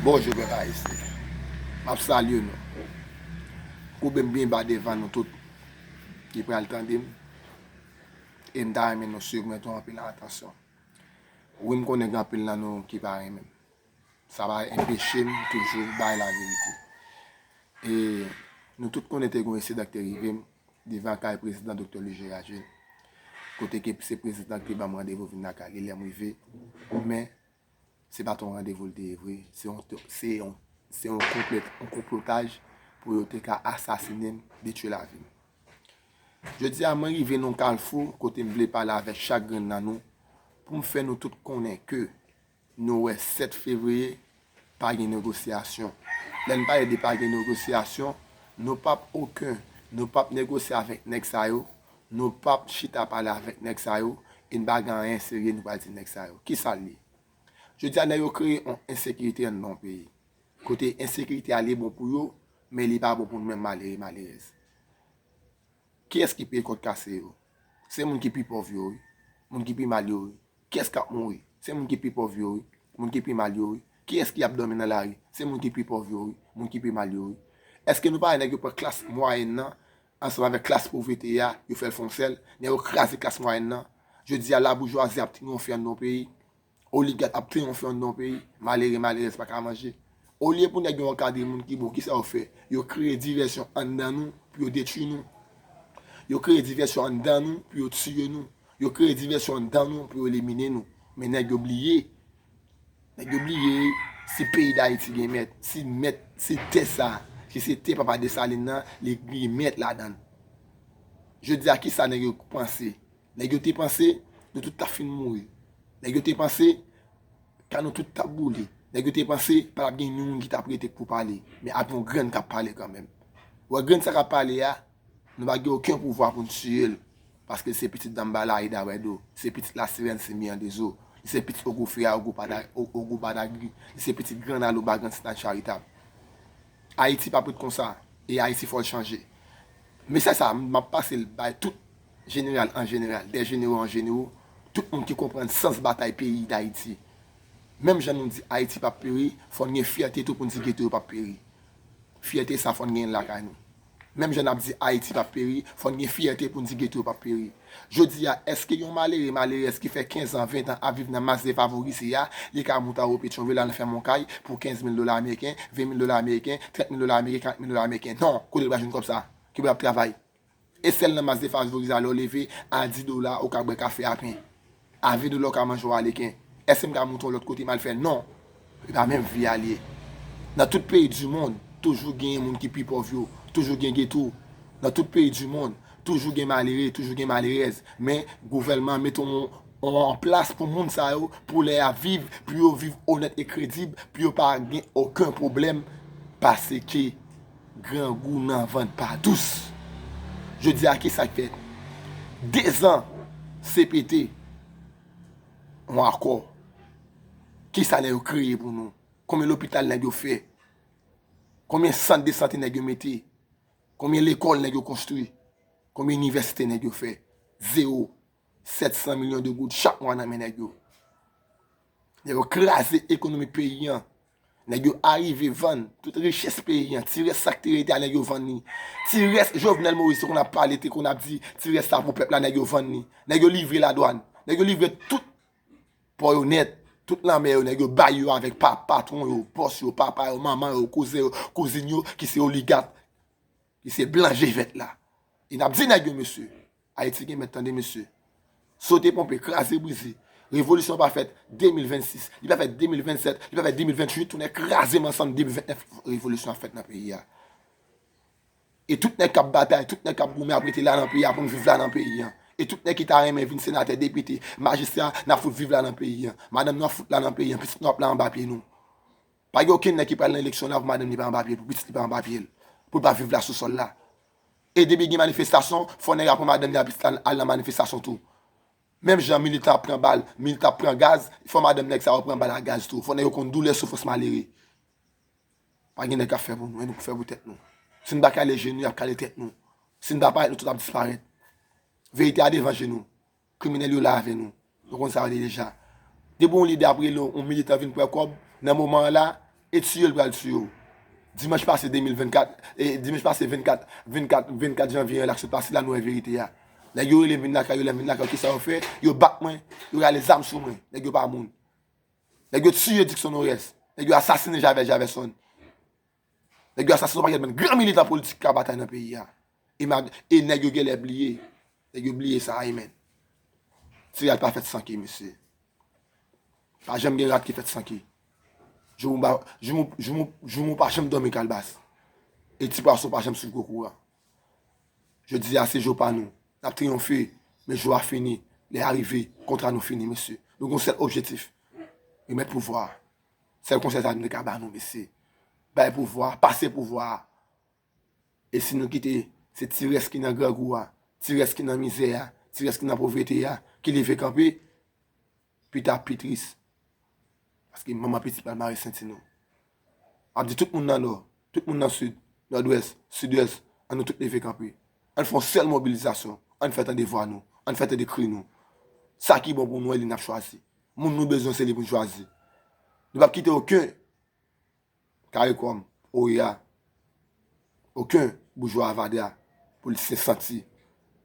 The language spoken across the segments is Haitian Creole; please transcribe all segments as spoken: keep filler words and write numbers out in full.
Bonjou pèp ayisyen. M ap salye nou. Koube m byen ba devan nou tout ki pral tande m. E m ta renmen nou swiv mwen tou anpil atansyon. Wi, m konnen gen anpil nan nou ki pa renmen m. Sa pa enpeche m toujou bay laverite. E nou tout konnen te gen yon ensidan ki te rive m devan kay prezidan Doktè Louis Gérard Gilles. Kote ke se prezidan ki te ban m randevou vin lakay li lè m rive. Men, se pa t yon randevou l te ye vre. Se yon, se yon, se yon konplot, yon konplotaj pou yo te ka asasinen m, detwi lavi m. Jodi a, mwen rive nan yon kalfou kote m vle pale avèk chak grenn nan nou pou m fè nou tout konnen ke nou wè sèt fevriye, pa gen negosyasyon. Lè n pale de pa gen negosyasyon, nou p ap okenn, nou p ap negosye avèk nèg sa yo, nou p ap chita pale avèk nèg sa yo, e n pa gen anyen serye nou pral di nèg sa yo. Kisa l ye? Jodi a, nèg yo kreye yon ensekirite anndan yon peyi. Kote ensekirite a li bon pou yo, men li pa bon pou nou menm malere, malerèz. Kiyès ki peye kòd kase yo? Se moun ki pi pòv yo, wi. Moun ki pi mal yo, wi. Kiyès k ap mouri? Se moun ki pi pòv yo, wi. Moun ki pi mal yo, wi. Kiyès ki ap dòmi nan lari? Se moun ki pi pòv yo, wi. Moun ki pi mal yo, wi. Èske nou pa wè nèg yo pran klas mwayèn nan ansanm avèk klas povrete a, yo fè l fè yon sèl? Nèg yo kraze klas mwayèn nan. Jodi a, laboujwazi ap triyonfe anndan yon peyi. Oligak ap triyonfe anndan yon peyi, malere, malerèz pa ka manje. Olye pou nèg yo ankadre moun ki bon, kisa yo fè? Yo kreye divèsyon anndan nou pou yo detwi nou. Yo kreye divèsyon anndan nou pou yo tiye nou. Yo kreye divèsyon anndan nou pou yo elimine nou. Men nèg yo bliye. Nèg yo bliye, si peyi Dayiti gen mèt, si mèt, si tè sa, si se tè papa Desalin nan, li gen mèt ladan l. Jodi a, kisa nèg yo panse? Nèg yo te panse nou tout t ap fin mouri. Nèg yo te panse kay nou tout t ap boule. Nèg yo te panse pa t ap gen youn ki t ap rete pou pale. Men ap gen yon grenn k ap pale kanmenm. Ou wè grenn sa k ap pale a, nou pa gen okenn pouvwa pou n tiye l. Paske li se pitit Danmbala Ida Wèdo. Li se pitit Lasirèn Simi Andezo. Li se pitit Ogou Feya, Ogou Pada-, O-, Ogou Badagri. Li se pitit Grann Alouba, Grann Sentay Charitab. Ayiti p ap ret konsa. E Ayiti fò l chanje. Mesaj sa a, m ap pase l bay tout jeneral an jeneral, dè jenero an jenero, tout moun ki konprann sans batay peyi Dayiti. Menm jan nou di Ayiti p ap peri, fò n gen fyète tou pou n di geto yo p ap peri. Fyète sa, fò n genyen l lakay nou. Menm jan n ap di Ayiti p ap peri, fò n gen fyète pou n di geto yo p ap peri. Jodi a, èske yon malere, malerèz ki fè kenz an, ven tan ap viv nan mas defavorize a, li ka moute anwo Petyonvil al fèmen yon kay pou kenz mil dola ameriken, ven mil dola ameriken, trant mil dola ameriken, karant mil dola ameriken? Non, kote l pral jwenn kòb sa? Ki bò l ap travay? E sèl nan mas defavorize a, lè w leve, a dis dola, ou ka bwè kafe a pen. A ven dola, ou ka manje yon aleken. Èske m ka moute yon lòt kote m al fè? Non. E pa menm vi a l ye. Nan tout peyi di mond, toujou gen moun ki pi pòv yo, toujou gen geto. Nan tout peyi di mond, toujou gen malere, toujou gen malerèz. Men, gouvènman an mete yon, yon an plas pou moun sa yo, pou lè y ap viv, pou yo viv onèt e kredib, pou yo pa gen okenn pwoblèm, paske grangou nan vant pa dous. Jodi a, kisa k fèt? Dezan C P T, yon akò. Kisa nèg yo kreye pou nou? Konbyen lopital nèg yo fè? Konbyen sant de sante nèg yo mete? Konbyen lekòl nèg yo konstwi? Konbyen inivèsite nèg yo fè? Zewo. Sèt san milyon de goud chak mwa nan men nèg yo. Nèg yo kraze ekonomi peyi an. Nèg yo arive vann tout richès peyi an. Ti rès sa k te rete a, nèg yo vann li. Ti rès Jovenel Moïse te konn ap pale, te konn ap di, ti rès sa pou pèp la, nèg yo vann li. Nèg yo livre ladwàn. Nèg yo livre tout pò yo nèt. Tout lanmè yo, nèg yo bay yo avèk pa, patwon yo, bòs yo, papa yo, manman yo, kouzen yo, kouzin yo, ki se oligak. Li se blan je vèt la. E n ap di nèg yo, mesye, Ayiti gen mèt, tande, mesye. Sote ponpe, kraze brize. Revolisyon pa fèt de mil vennsis, li pa fèt de mil vennsèt, li pa fèt de mil venntuit, tounen kraze m ansanm de mil vennèf, revolisyon ap fèt nan peyi a. E tout nèg k ap batay, tout nèg k ap goumen ap rete la nan peyi a pou n viv la nan peyi an. E tout nèg ki ta renmen vin senatè, depite, majistra, n ap fout viv la nan peyi an. Madanm nou ap fout la nan peyi an, pitit nou ap la anba pye nou. Pa gen okenn nèg ki pral nan eleksyon la pou madanm li pa anba pye l, pou pitit li pa anba pye l, pou l pa viv la sou sòl la. E depi gen manifestasyon, fò nèg la pran madanm li ak pitit la al nan manifestasyon tou. Menm jan militan ap pran bal, militan ap pran gaz, fò madanm nèg sa yo pran bal ak gaz tou. Fò nèg yo konn doulè soufrans malere. Pa gen nèg k ap fè pou nou, e nou k fè pou tèt nou. Si n pa kale je nou, y ap kale tèt nou. Si n pa parèt, nou tout ap disparèt. Verite a devan je nou. Kriminèl yo la avè nou. Nou konn sa yo ye deja. Depi yon lidè ap rele yon militan vin pran kòb, nan moman an la, E tiye l pral tiye w. Dimanch pase de mil vennkat, e dimanch pase vennkat, vennkat, vennkat janvye an la k sot pase la, nou wè verite a. Nèg yo rele m vin lakay yo, lè m vin lakay yo, kisa yo fè? Yo bat mwen, yo rale zam sou mwen. Nèg yo pa moun. Nèg yo tiye Dickson Norès. Nèg yo asasinen Javè Javèson. Nèg yo asasinen yon pakèt bann gran militan politik k ap batay nan peyi a. E, e nèg yo genlè bliye. Nèg yo bliye sa, wi, men. Ti rat pa fèt san ke, mesye. Pa janm gen rat ki fèt san ke. Joumou pa, joumou, joumou, joumou pa janm dòmi kalbas. E ti pwason pa janm swiv gwo kouran. Jodi a, se jou pa nou. N ap triyonfe, men jou a fini. Lè a rive, kontra nou fini, mesye. Nou gen yon sèl objektif. Remèt pouvwa a. Sèl konsèy sa nou te ka ba nou, mesye. Bay pouvwa a, pase pouvwa a. E si nou kite, se ti rès ki nan grangou a, ti rès ki nan mizè a, ti rès ki nan povrete a, ki leve kanpe, pita pi tris. Paske manman pitit pa mare senti nou. M ap di tout moun nan Nò, tout moun nan Sid, Nòdwès, Sidwès, ann nou tout leve kanpe. Ann fè yon sèl mobilizasyon, ann fè tande vwa nou, ann fè tande kri nou. Sa ki bon pou nou, e li n ap chwazi. Moun nou bezwen, se li pou n chwazi. Nou p ap kite okenn Karikòm, Oya, okenn boujwa avadra, politisyen santi,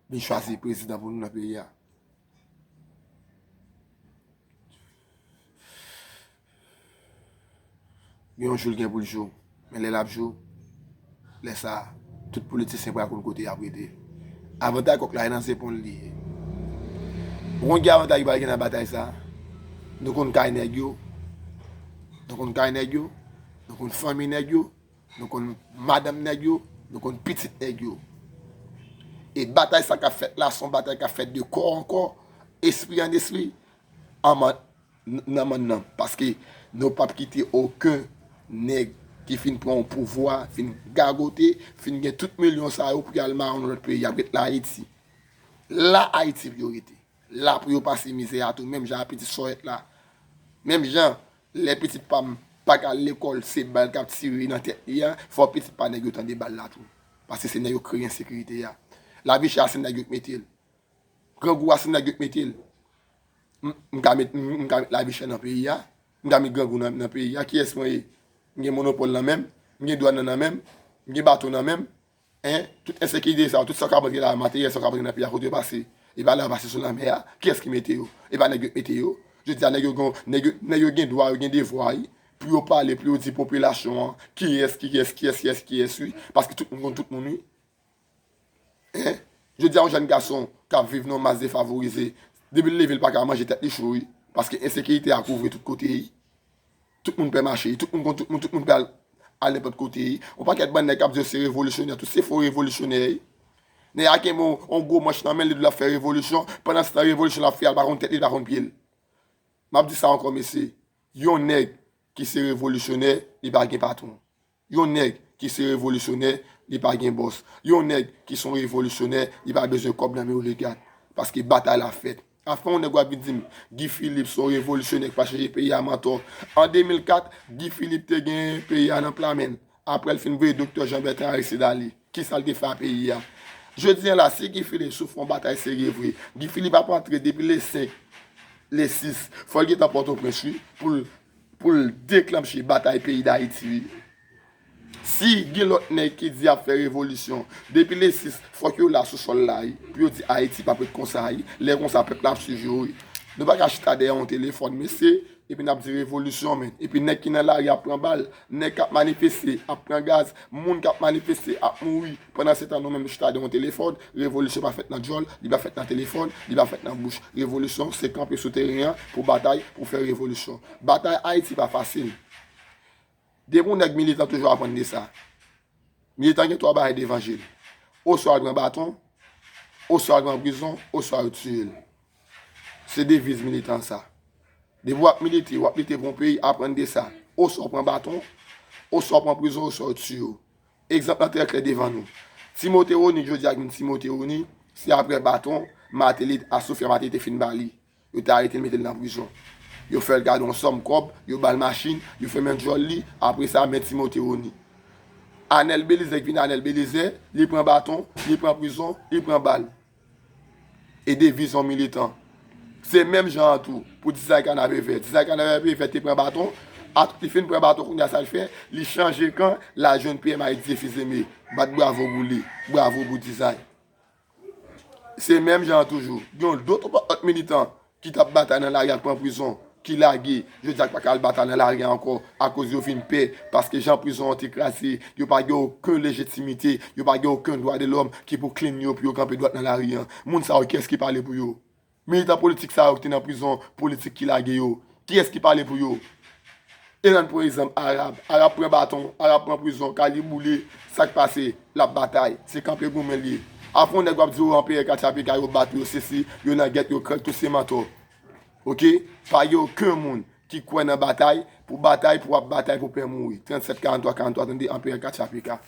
vin chwazi prezidan pou nou nan peyi a. Gen yon jou l gen pou l jou, men lè l ap jou, lè sa a, tout politisyen pral konn kote y ap rete. Avantay kòk la, e nan zepon l li ye. Ou konn ki avantay ki pral gen nan batay sa a? Nou konn kay nèg yo, nou konn kay nèg yo, nou konn fanmi nèg yo, nou konn madanm nèg yo, nou konn pitit nèg yo. E batay sa k ap fèt la, se yon batay k ap fèt de kò an kò, espri an espri, an man, nan mann nan. Paske nou p ap kite okenn nèg ki fin pran yon pouvwa, fin gagote, fin gen tout milyon sa yo pou y al mare nan lòt peyi, y ap ret la Ayiti. La Ayiti pou yo rete. La pou yo pase mizè a tou, menm jan a pitit Sòyèt la. Menm jan, lè pitit pa m pa ka al lekòl, se bal k ap tire nan tèt li a, fò pitit pa nèg yo tande bal la tou. Paske se nèg yo kreye ensekirite a. Lavi chè a se nèg yo k mete l. Grangou a se nèg yo k mete l. M, m ka met, m, m ka met lavi chè nan peyi a. M ka met grangou nan, nan peyi a. Kiyès mwen ye? M gen monopòl nan men m. M gen dwàn nan, nan men m. M gen bato nan men m. Hein? Tout ensekirite sa yo, tout sa w ka rantre la, materyèl sa w ka rantre nan peyi a, kote yo pase? E pa la yo pase sou lanmè a. Kiyès ki mete yo? E pa nèg yo k mete yo. Jodi a, nèg yo gen, nèg yo, nèg yo gen dwa, yo gen devwa, wi, pou yo pale, pou yo di popilasyon an, kiyès, kiyès, kiyès, kiyès, kiyès, wi. Paske tout moun konn tout moun, wi. Hein? Jodi a, yon jèn gason k ap viv nan yon mas defavorize, depi l leve, l pa ka manje, tèt li cho, wi. Paske ensekirite a kouvri tout kote, wi. Tout moun pè mache, tout moun konn tout moun, tout moun pè al, al nenpòt kote. Yon pakèt bann nèg k ap di yo se revolisyonè, tout se fo revolisyonè. Nèg la kenbe yon, yon gwo manch nan men l, li di l ap fè revolisyon. Pandan se tan, revolisyon l ap fè a, l pa konn tèt li, li pa konn pye l. M ap di sa ankò, mesye. Yon nèg ki se revolisyonè, li pa gen patwon. Yon nèg ki se revolisyonè, li pa gen bòs. Yon nèg ki se yon revolisyonè, li pa bezwen kòb nan men oligat. Paske batay la fèt. Afè yon nèg w ap vin di m, Guy Philippe se yon revolisyonè ki pa chanje peyi a, mantò. An de mil kat, Guy Philippe te gen peyi a nan pla men l. Apre l fin voye Doktè Jean Bertrand Aristide ale, kisa l te fè a peyi a? Jodi a la, si Guy Philippe sou fè yon batay serye vre, Guy Philippe ap antre depi le senk, le sis. Fò l gentan Pòtoprens, wi, pou l, pou l deklanche batay peyi Dayiti, wi. Si gen lòt nèg ki di y ap fè revolisyon, depi le sis, fòk yo la sou sòl la, wi, pou yo di Ayiti p ap ret konsa, wi. Lè konsa, pèp la ap swiv yo, wi. Nou pa ka chita dèyè yon telefòn, mesye, epi n ap di revolisyon, men. Epi nèg ki nan lari ap pran bal, nèg k ap manifeste ap pran gaz, moun k ap manifeste ap mouri. Pandan se tan, nou menm, nou chita dèyè yon telefòn, revolisyon pa fèt nan djòl, li pa fèt nan telefòn, li pa fèt nan bouch. Revolisyon, se kanpe sou teren an pou batay, pou fè revolisyon. Batay Ayiti pa fasil. Depi yon nèg militan toujou aprann de sa. Militan gen twa bagay devan je l. Oswa l pran baton, oswa l pran prizon, oswa yo tiye l. Se deviz militan sa. Depi w ap milite, w ap lite pou yon peyi, aprann de sa. Oswa w pran baton, oswa w pran prizon, oswa yo tiye w. Egzanp lan trè klè devan nou. Timote Rony, jodi a ki vin Timote Rony, se apre baton Martelly, Assoufy a Martelly te fin ba li. Yo te arete l, mete l nan prizon. Yo fè l gade yon sòm kòb, yo ba l machin, yo fèmen djòl li, apre sa, men Timote Rony. Anèl Belizè ki vin Anèl Belizè, li pran baton, li pran prizon, li pran bal. E deviz yon militan. Se menm jan an tou pou Dizay Kanapevè. Dizay Kanapevè te pran baton, Atout li fin pran baton kounye a, sa l fè, li chanje kan, l al jwenn P M Haïti Efizeme. Bat bravo pou li, bravo pou Dizay. Se menm jan an toujou. Gen dòt lòt militan ki t ap batay nan lari a k pran prizon, ki lage, jodi a k pa ka al batay nan lari a ankò, akoz yo vin pè, paske jan prizon an te kraze, yo pa gen okenn lejitimite, yo pa gen okenn dwa de lòm ki pou clean yo pou yo kanpe dwat nan lari an. Moun sa yo, kiyès ki pale pou yo? Militan politik sa yo ki te nan prizon politik ki lage yo, kiyès ki pale pou yo? E n ann pran egzanp Arab. Arab pran baton, Arab pran prizon, kal li boule, sa k pase? L ap batay, se kanpe goumen l ye. Apre yon nèg w ap di yo anperè Katchapeka, yo bat yo, sesi, yo nan gèt, yo krèk, tout se mantò. Oke? Pa gen okenn moun ki kwè nan batay, pou batay, pou w ap batay pou pè mouri. Trannsèt karantwa karantwa, tande, anperè Katchapeka.